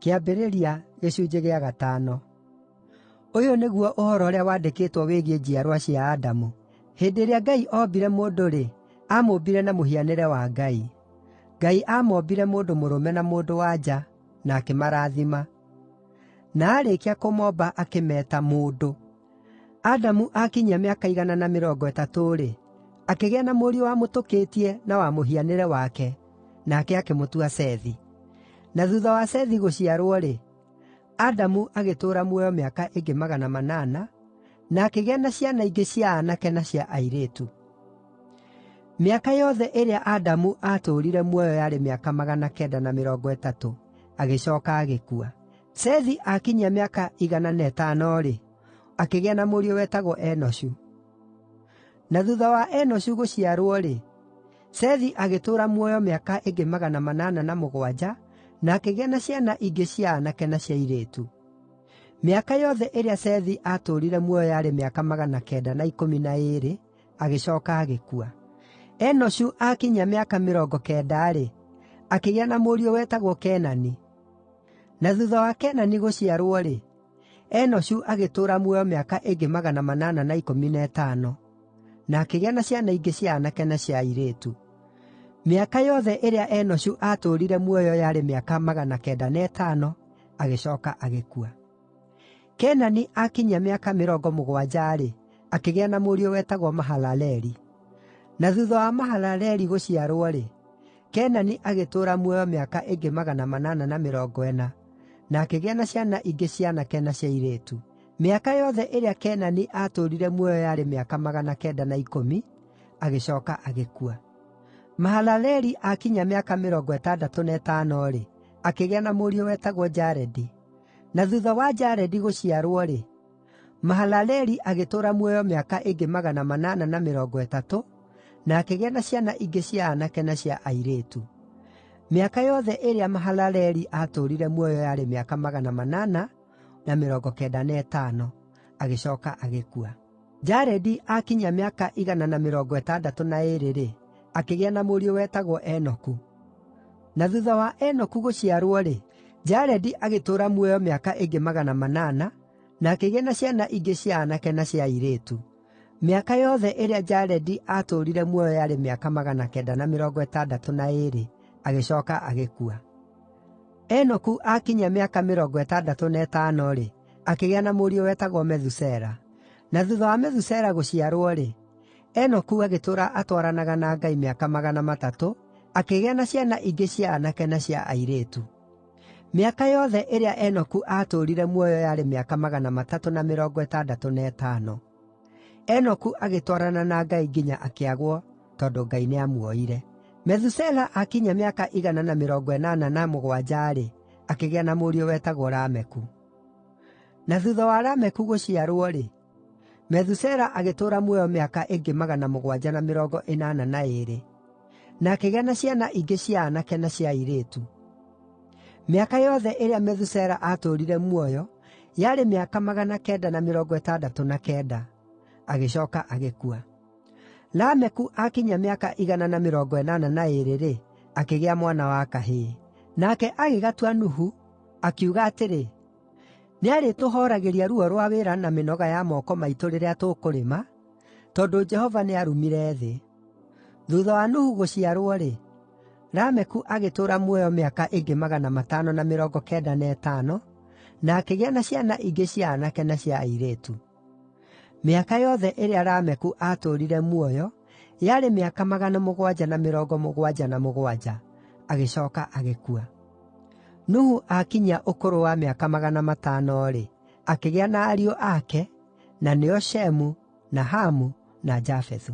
Kĩambĩrĩria gĩcunjĩ gĩa gatano. Ũyũ nĩguo ũhoro ũrĩa wandĩkĩtwo wĩgiĩ njiarwa cia Adamu. Hĩndĩ ĩrĩa Ngai oombire mũndũ-rĩ, aamũmbire na mũhianĩre wa Ngai. Ngai aamombire mũndũ mũrũme na mũndũ-wa-nja, na akĩmarathima. Na aarĩkia kũmomba akĩmeeta “mũndũ.” Adamu aakinyia mĩaka 130-rĩ, akĩgĩa na mũriũ wamũtũkĩtie na wa mũhianĩre wake, nake akĩmũtua Sethi. Na thuutha wa Sethi gũciarwo-rĩ, Adamu agĩtũũra muoyo mĩaka ĩngĩ 800, na akĩgĩa na ciana ingĩ cia aanake na cia airĩtu. Mĩaka yothe ĩrĩa Adamu aatũũrire muoyo yarĩ mĩaka 930, agĩcooka agĩkua. Sethi aakinyia mĩaka 105-rĩ, akĩgĩa na mũriũ wetagwo Enoshu. Na thuutha wa Enoshu gũciarwo-rĩ, Sethi agĩtũũra muoyo mĩaka ĩngĩ 807 na akĩgĩa na ciana ingĩ cia aanake na cia airĩtu. Mĩaka yothe ĩrĩa Sethi aatũũrire muoyo yarĩ mĩaka 912, agĩcooka agĩkua. Enoshu aakinyia mĩaka 90-rĩ, akĩgĩa na mũriũ wetagwo Kenani. Na thuutha wa Kenani gũciarwo-rĩ, Enoshu agĩtũũra muoyo mĩaka ĩngĩ 815, na akĩgĩa na ciana ingĩ cia aanake na cia airĩtu. Mĩaka yothe ĩrĩa Enoshu aatũũrire muoyo yarĩ mĩaka 905, agĩcooka agĩkua. Kenani aakinyia mĩaka 70-rĩ, akĩgĩa na mũriũ wetagwo Mahalaleli. Na thuutha wa Mahalaleli gũciarwo-rĩ, Kenani agĩtũũra muoyo mĩaka ĩngĩ 840, na akĩgĩa na ciana ingĩ cia aanake na cia airĩtu. Mĩaka yothe ĩrĩa Kenani aatũũrire muoyo yarĩ mĩaka 910, agĩcooka agĩkua. Mahalaleli aakinyia mĩaka 65-rĩ, akĩgĩa na mũriũ wetagwo Jaredi. Na thuutha wa Jaredi gũciarwo-rĩ, Mahalaleli agĩtũũra muoyo mĩaka ĩngĩ 830, na akĩgĩa na ciana ingĩ cia aanake na cia airĩtu. Mĩaka yothe ĩrĩa Mahalaleli aatũũrire muoyo yarĩ mĩaka 895, agĩcooka agĩkua. Jaredi aakinyia mĩaka 162-rĩ, akĩgĩa na mũriũ wetagwo Enoku. Na thuutha wa Enoku gũciarwo-rĩ, Jaredi agĩtũũra muoyo mĩaka ĩngĩ 800, na akĩgĩa na ciana ingĩ cia aanake na cia airĩtu. Mĩaka yothe ĩrĩa Jaredi aatũũrire muoyo yarĩ mĩaka 962, agĩcooka agĩkua. Enoku aakinyia mĩaka 65-rĩ, akĩgĩa na mũriũ wetagwo Methusela. Na thuutha wa Methusela gũciarwo-rĩ, Enoku agĩtũũra atwaranaga na Ngai mĩaka 300, akĩgĩa na ciana ingĩ cia aanake na cia airĩtu. Mĩaka yothe ĩrĩa Enoku aatũũrire muoyo yarĩ mĩaka 365. Enoku agĩtwarana na Ngai nginya akĩagwo tondũ Ngai nĩamuoire. Methusela aakinyia mĩaka 187-rĩ, akĩgĩa na mũriũ wetagwo Lameku. Na thuutha wa Lameku gũciarwo-rĩ, Methusela agĩtũũra muoyo mĩaka ĩngĩ 782, na akĩgĩa na ciana ingĩ cia aanake na cia airĩtu. Mĩaka yothe ĩrĩa Methusela aatũũrire muoyo yarĩ mĩaka 969, agĩcooka agĩkua. Lameku aakinyia mĩaka 182-rĩ, akĩgĩa mwana wa kahĩĩ. Nake agĩgatua Nuhu, akiuga atĩrĩ, “Nĩarĩtũhooragĩria ruo rwa wĩra na mĩnoga ya moko maitũ rĩrĩa tũkũrĩma, tondũ Jehova nĩarumire thĩ.” Thuutha wa Nuhu gũciarwo-rĩ, Lameku agĩtũũra muoyo mĩaka ĩngĩ 595, na akĩgĩa na ciana ingĩ cia aanake na cia airĩtu. Mĩaka yothe ĩrĩa Lameku aatũũrire muoyo yarĩ mĩaka 777, agĩcooka agĩkua. Nuhu aakinyia ũkũrũ wa mĩaka 500-rĩ, akĩgĩa na ariũ ake, na nĩo Shemu, na Hamu, na Jafethu.